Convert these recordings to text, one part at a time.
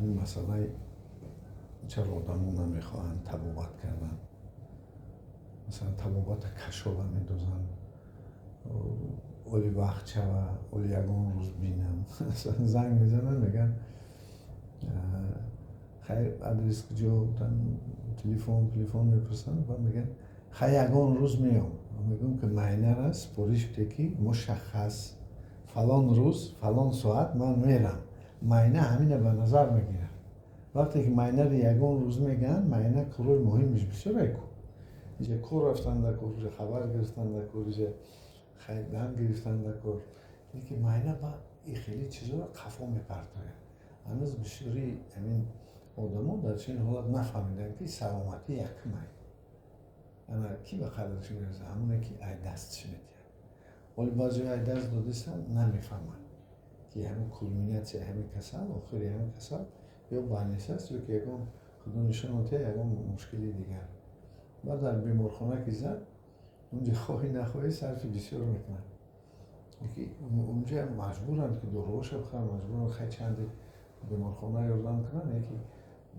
Ин масъалаи чаро одамо намехоҳанд табобат кардан, масалан, табобата кашола медозанд, оли вақт шава, оли ягон рӯз бинам. Занг мезананд, мегӯянд: «Хайр, адрес куҷо?» Телефон мепурсанд ва мегӯянд: «Хай, ягон рӯз меом». Мегӯям, ки муайянара супориш бите, ки мушаххас фалон рӯз, фалон соат ман мерам. Муайяна ҳамина ба назар мегирад. Вақте ки муайянари ягон рӯз мегӯянд, муайяна корои муҳимаш бисёр ку: иҷа кор рафтан дар кор, иҷа хабар гирифтан дар кор, иҷа хайр дам гирифтан дар кор. Лекин муайяна ба и хеле чизоро қафо мепартояд. Ҳанӯз бисёри ҳамин одамо дар чунин ҳолат нафаҳмиданд, ки саломатӣ якумай. Ана ки ба қадраш мерасад? Ҳамоне, ки ай дастш метиҳад. Ҳоли баъзеҳо ай даст додистанд, намефаҳманд, ки ҳамин кулминатсия ҳамин касал, охири ҳамин касал ё больница аст, ё ки ягон, худо нишон отия, ягон мушкили дигар. Баъд дар беморхона ки зад, унҷа хоҳӣ нахоҳӣ сарфи бисёр мекунанд. Унҷа маҷбуранд, ки доруҳоша бихӯранд, маҷбуранд, хай, чанде беморхона ёрдам кунанд, яки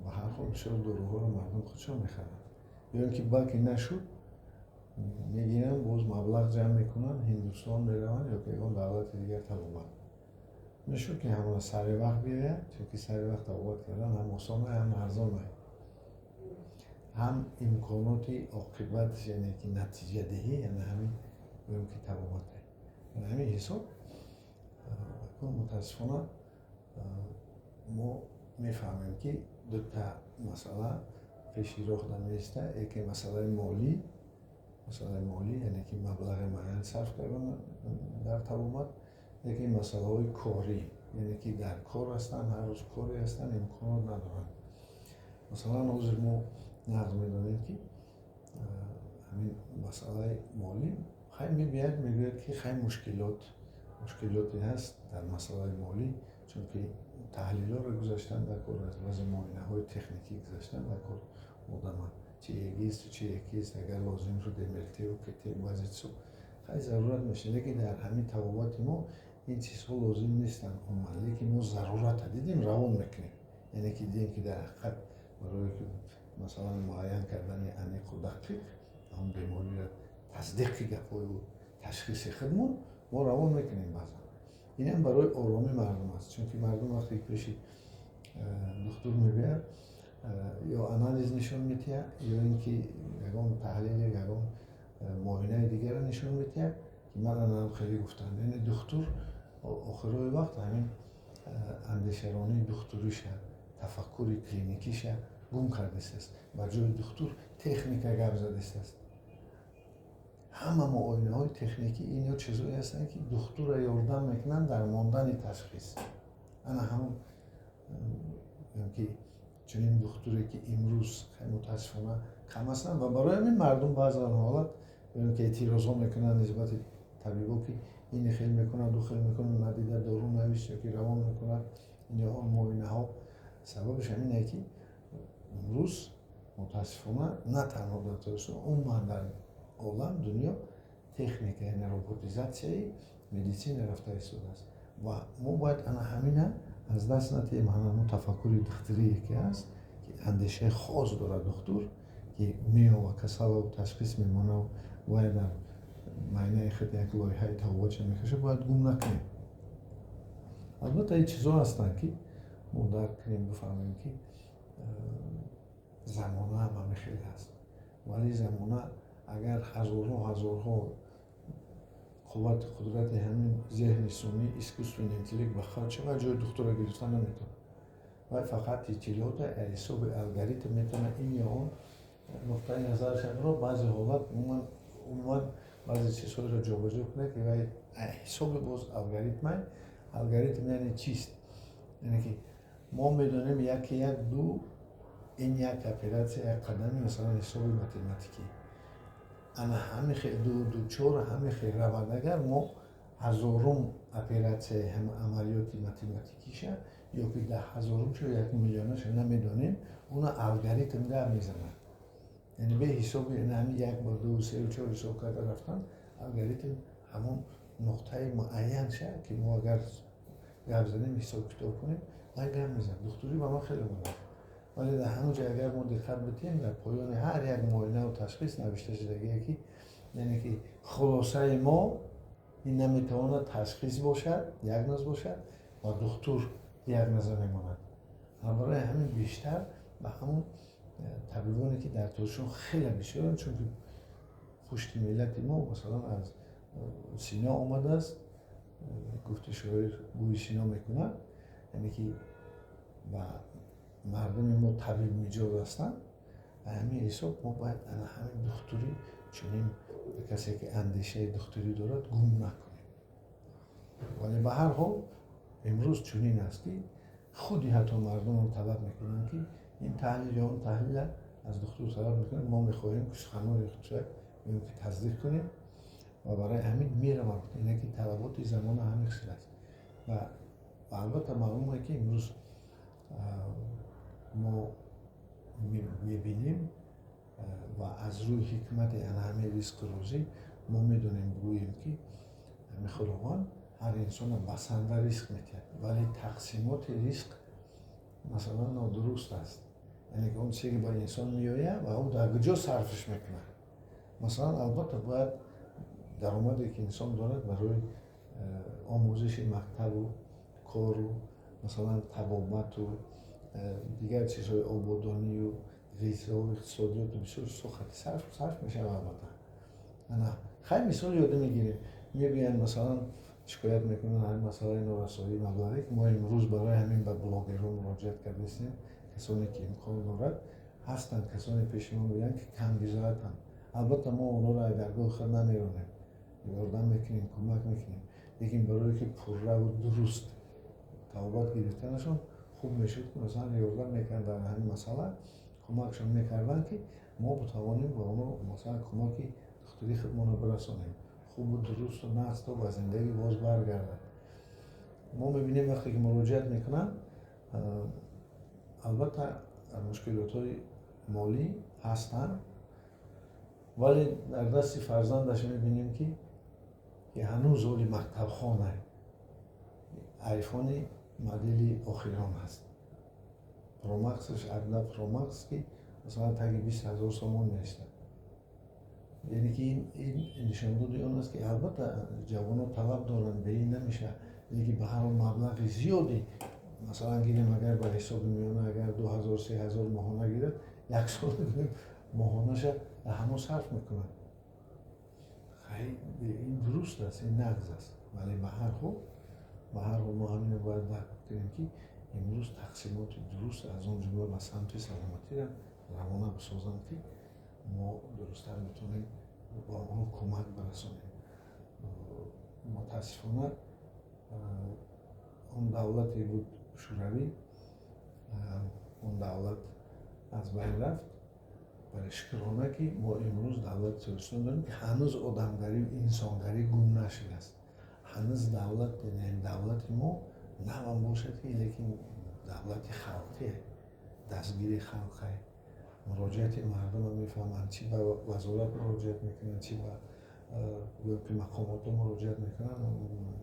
ба ҳар ҳол бисёр доруҳоро мардум худшон мехаранд. Ё ин ки балки нашуд, мегиранд, боз маблағ ҷамъ мекунанд, Ҳиндустон мераванд ё ки ягон давлати дигар табобат мешуд, ки ҳамона сари вақт биёяд, чунки сари вақт табобат кардан ҳам осон, ҳам арзон, ҳам имконоти оқибат, яъне ки натиҷадиҳӣ, яъне ҳамин гӯем, ки табобат. Ҳамин ҳисоб, мутаассифона, мо мефаҳмем, ки дута масъала пеши роҳ меиста. Яке масъалаи молӣ, масъалаи молӣ, яъне ки маблағи муайян сарф кардан дар табобат, яке масъалаҳои корӣ, яъне ки дар кор ҳастанд, ҳар рӯз коре ҳастанд, имконот надоранд. Масалан, ҳозир мо нағз медонем, ки ҳамин масъалаи молӣ, хай, мебияд, мегӯяд, ки хай, мушкилоте ҳаст дар масъалаи молӣ, чунки таҳлилҳоро гузаштан дар кор аст, баъзе муоинаҳои техникӣ гузаштан дар кор одама, чи ЭЭГ-ист, чи ЭКГ-ист, агар лозим шуд, МРТ-у КТ, баъзе чизо, хай, зарурат мешавад. Лекин дар ҳамин табобати мо ин чизҳо лозим нестанд умуман, лекин мо зарурата дидем, равон мекунем. Яъне ки дидем, ки дар ҳақиқат барое ки, масалан, муайян кардани аниқу дақиқ ҳамон бемориро, тасдиқи гапҳою ташхиси худмон, мо равон мекунем баъзан. Инам барои оромии мардум аст, чунки мардум вақте пеши духтур мебиёяд, ё анализ нишон медиҳад, ё ин ки ягон таҳлили, ягон муоинаи дигарро нишон медиҳад, ки ман хеле гуфтанд. Яъне духтур охирои вақт ҳамин андешаронии духтуриша, тафаккури клиникиша гум кардастааст. Ба ҷои духтур техника гап задастааст. Ҳама муоинаҳои техникӣ ино чизҳое ҳастанд, ки духтурро ёрдам мекунанд дар мондани ташхис. Ана ҳамон ки чунин духтуре, ки имрӯз, мутаассифона, кам ҳастанд ва барои ҳамин мардум баъзан ҳолат ки эътирозҳо мекунанд нисбати табибо, ки ини хел мекунад, ӯ хел мекунад, надида дору навишт ё ки равон мекунад ин он муоинаҳо. Сабабаш ҳамине, ки имрӯз, мутаассифона, на танҳо дар Тоҷикистон, умуман дар олам, дунё техника, яъне роботизатсияи медицина рафта истодааст ва мо бояд ана ҳамина аз даст надиҳем. Ҳамон тафаккури духтурие, ки ҳаст, ки андешаи хос дорад духтур, ки меова касалу ташхис мемонав, вай дар майнаи худ як лоиҳаи табобатша мекашад, бояд гум накунем. Албатта, ин чизҳо ҳастанд, ки мо дарк кунем, бифаҳмем, ки замона ҳам ҳамин хел аст. Вале замона агар ҳазорҳо, ҳазорҳо қуввати қудрати ҳамин зеҳни сунъӣ, искусственный интеллект ба харҷ шавад, ҷои духтурро гирифта наметавонад. Вай фақат иттилоота ҳисоби алгоритм метавонад ин ё он нуқтаи назарашро, баъзе ҳолат умуман баъзе чизҳоеро ҷобаҷо кунад, ки вай ҳисоби боз алгоритмай. Алгоритм яъне чист? Яъне ки мо медонем яки як ду, ин як оператсия, як қадами, масалан, ҳисоби математикӣ. Ана ҳамин хел ду, ду, чор, ҳамин хел равад. Агар мо ҳазорум оператсияи ҳам амалиёти математикиша ё ки 10 ҳазорумша, 1 миллионаша намедонем, уна алгоритм гап мезанад. Яъне бе ҳисоби ҳамин як бо ду, сеу, чор ҳисоб карда рафтан, алгоритм ҳамон нуқтаи муайянша, ки мо агар гап занем, ҳисоб китоб кунем. Вай гап мезанад, духтурӣ ба мо хеле муҳим. Вале дар ҳамон ҷо агар мо диққат бидиҳем, дар поёни ҳар як муоинаву ташхис навишта шудагие, ки яъне ки хулосаи мо ин наметавонад ташхис бошад, диагноз бошад ва духтур диагноза мемонад. Ва барои ҳамин бештар ба ҳамон табибоне, ки дар Тоҷикистон хеле бисёранд, чунки пушти миллати мо, масалан, аз Сино омадааст, гуфти шоир, бӯи Сино мекунад, яъне ки ба мардуми мо табиб миҷоз ҳастанд. Ба ҳамин ҳисоб мо бояд ана ҳамин духтурӣ, чунин касе ки андешаи духтурӣ дорад, гум накунем. Вале ба ҳар ҳол имрӯз чунин аст, ки худи ҳатто мардумам талаб мекунанд, ки ин таҳлил ё он таҳлила аз духтур талаб мекунанд. Мо мехоҳем, ки суханони худша ки тасдиқ кунем ва барои ҳамин мераванд. Ине ки талаботи замона ҳамин хел аст. Ва албатта маълуме, ки имрӯз мо мебинем ва аз рӯи ҳикмати ана ҳамин ризқу рӯзӣ мо медонем, гӯем, ки ҳамин Худованд ҳар инсона басанда ризқ метиҳад, вале тақсимоти ризқ, масалан, нодуруст аст. Яъне ки он чизе ки ба инсон меояд ва ӯ дар куҷо сарфш мекунад. Масалан, албатта, бояд даромаде ки инсон дорад, барои омӯзиши мактабу кору, масалан, табобату дигар чизҳои ободонию ғизову иқтисодиёту бисёр чизҳо хати сарф мешавад, албатта. Ана хай, мисол ёда мегирем, мегӯянд, масалан, шикоят мекунанд ҳамин масъалаи норасоии маблағе, ки мо имрӯз барои ҳамин ба блогерон муроҷиат кардастем, касоне ки имкон дорад ҳастанд. Касоне пеши мо мегӯянд, ки камбизоатанд. Албатта, мо онҳоро аз даргоҳи худ намеронем, ёрдам мекунем, кӯмак мекунем, лекин барое ки пурраву дуруст табобат гирифтанашон хуб мешуд, ки масалан ёрдам мекарданд, дар ҳамин масъала кӯмакшон мекарданд, ки мо битавонем ба онҳо, масалан, кӯмаки духтурии худмонро бирасонем, хубу дурусту нағз то ба зиндагӣ боз баргардад. Мо мебинем, вақте ки муроҷиат мекунанд, албатта, мушкилотҳои молӣ ҳастанд, вале дар дасти фарзандаш мебинем, ки ҳанӯз оли мактабхона, Айфони модели охирон ҳаст, Pro Max аш 18 Pro Max, ки масалан таги 20 000 сомон меистад. Яъне ки ин нишондоди он аст, ки албатта ҷавонон талаб доранд, бе ин намешавад, лекин ба ҳар ҳол маблағи зиёди, масалан, гирем, агар ба ҳисоби миёна, агар 2000, 3000 моҳона гирад, як сол моҳонаша дар ҳамон сарф мекунад. Ин дуруст аст, ин нағз аст, вале ба ҳар ҳол мо ҳамино бояд дарк кунем, ки имрӯз тақсимоти дуруст, аз он ҷумла ба самти саломатиро равона бисозанд, ки мо дурусттар битонем ба онҳо кӯмак барасонем. Мутаассифона, он давлате буд, Шӯравӣ, он давлат аз байн рафт, вале шукрона, ки мо имрӯз давлати Тоҷикистон дорем, ки ҳанӯз одамгарию инсонгарӣ гум нашудааст. Ҳанӯз давлат, давлати мо навам бошад, ки лекин давлати халқие, дастгири халқе, муроҷиати мардумро мефаҳманд, чӣ ба вазорат муроҷиат мекунанд, чӣ ба, гӯем ки, мақомотҳо муроҷиат мекунанд.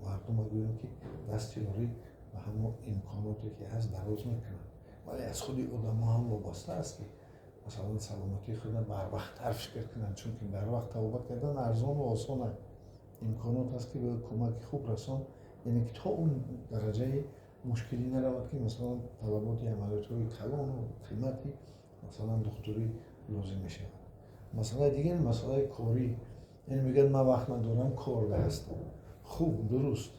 Мардума, гӯем ки, дасти ёрӣ ба ҳамон имконоте ки ҳаст дароз мекунанд. Вале аз худи одамо ҳам вобаста аст, ки масалан саломатии худро барвақттар фикр кунанд, чунки барвақт табобат кардан арзону осон аст, имконот ҳаст, ки ба кӯмаки хуб расон, яъне ки то он дараҷаи мушкилӣ наравад, ки масалан талаботи амалиётҳои калону қимати, масалан, духтурӣ лозим мешавад. Масъалаи дигар масъалаи корӣ, яъне мегӯяд: «Ман вақт надорам, корда ҳастам». Хуб, дуруст,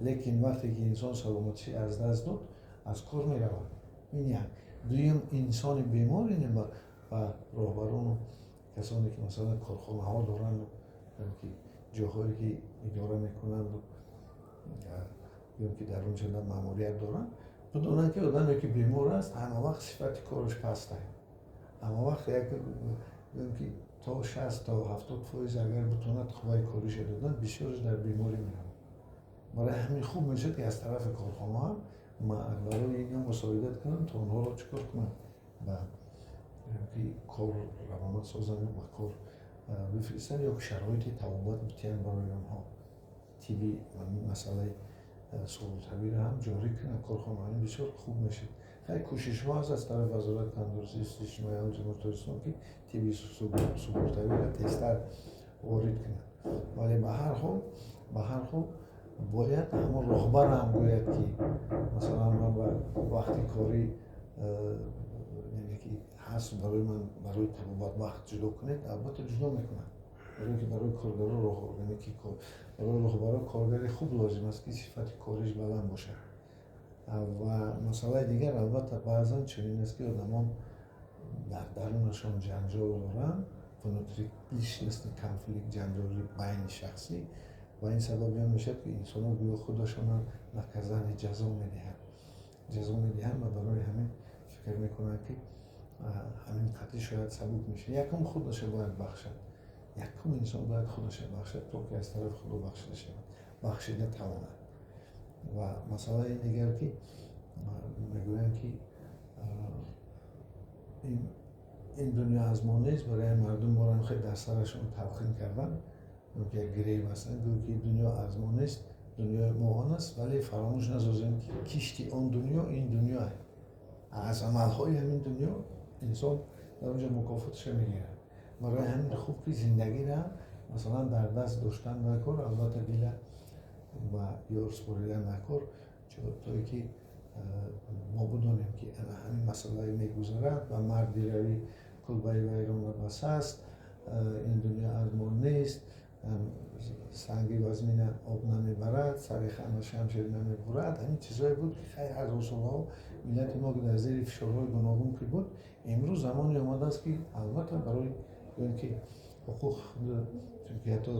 лекин вақте ки инсон саломатиши аз даст дод, аз кор меравад. Ин як. Дуюм, инсони бемор, ине ба роҳбарону касоне ки, масалан, корхонаҳо доранд, ки ҷоҳое ки идора мекунанд, ё ки дар он ҷо маъмурият доранд, бидонанд, ки одаме ки бемор аст, ҳама вақт сифати кораш паст аст. Ҳама вақт як, ки то 60 то 70% агар битонад қувваи кориша додан, бисёраш дар беморӣ меравад. Барои ҳамин хуб мешавад, ки аз тарафи корхона ҳам барои инҳо мусоидат кунанд, то онҳоро чӣ кор кунанд, ба ки кор равона созанд, ба кор бифиристанд ё шароити табобат битиҳанд барои онҳо, тибби масъалаи. суғуртавиро ҳам ҷорӣ кунанд корхонаҳо, ин бисёр хуб мешуд. Хеле кӯшишҳо ҳаст аз тарафи Вазорати тандурустӣ, иҷтимоии аҳолии Ҷумҳурии Тоҷикистон, ки тибби суғуртавиро тезтар ворид кунанд. Вале ба ҳар ҳол бояд ҳамон роҳбар ҳам гӯяд, ки масалан, ман ба вақти корӣ, яъне ки ҳаст, барои ман барои табобат вақт ҷудо кунед. Албатта, ҷудо мекунанд, барои ки барои коргаро, яъне ки барои роҳбаро коргари хуб лозим аст, ки сифати кориш баланд бошад. Ва масъалаи дигар, албатта, баъзан чунин аст, ки одамон дар дарунашон ҷанҷол доранд, внутриличностный конфликт, ҷанҷоли байни шахсӣ, ва ин сабаби он мешавад, ки инсонҳо гӯё худашонро наказание, ҷазо медиҳанд ва барои ҳамин фикр мекунанд, ки ҳамин қатъи шояд сабук мешавад. Якум худаша бояд бахшад, якум инсон бояд худаша бахшад, то ки аз тарафи Худо бахшида шавад, бахшида тавонад. Ва масъалаи дигар, ки мегӯянд, ки ин дунё аз мо нест. Барои мардум моро хеле дар сарашон талқин кардан, ки як гиреб ҳастанд, гӯё ки дунё аз мо нест, дунёи мо он аст. Вале фаромӯш насозем, ки кишти он дунё ин дунё, аз амалҳои ҳамин дунё инсон дар онҷо мукофоташро мегирад. Барои ҳамин хуб, ки зиндагиро масалан дар даст доштан накор, албатта, дила ба ёр супоридан накор, то ки мо бидонем, ки ҳамин масъалае мегузарад ва марди равӣ кулбаи вайрона бас аст, ин дунё аз мо нест, санги вазнина об намебарад, сари хама шамшер намебурад. Ҳамин чизҳое буд, ки хай, ҳазор солҳо миллати мо ки дар зери фишорҳои гуногун ки буд, имрӯз замоне омадааст, ки албатта, барои гӯем, ки ҳуқуқ, чунки ҳатто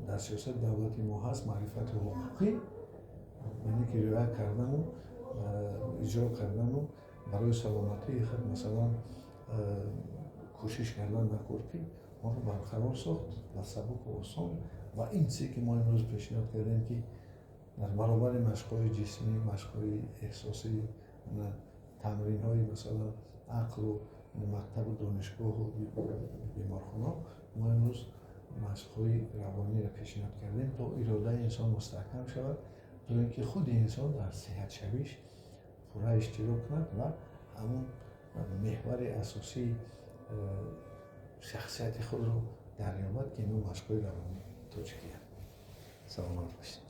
дар сиёсати давлати мо ҳаст маърифати ҳуқуқӣ, яъне ки риоя кардану иҷро кардану барои саломатии худ масалан кӯшиш кардан накор, ки онро барқарор сохт ва сабуку осон. Ва ин чизе, ки мо имрӯз пешниҳод кардем, ки дар баробари машқҳои ҷисмӣ, машқҳои эҳсосӣ, тамринҳои масалан ақлу мактабу донишгоҳу беморхона, мо имрӯз машқҳои равониро пешниҳод кардем, то иродаи инсон мустаҳкам шавад, то ин ки худи инсон дар сиҳатшавиш пурра иштирок кунад ва ҳамун меҳвари асосии шахсияти худро дарёбад, ки инҳо машқҳои равонии тоҷикиянд. Саломат бошед.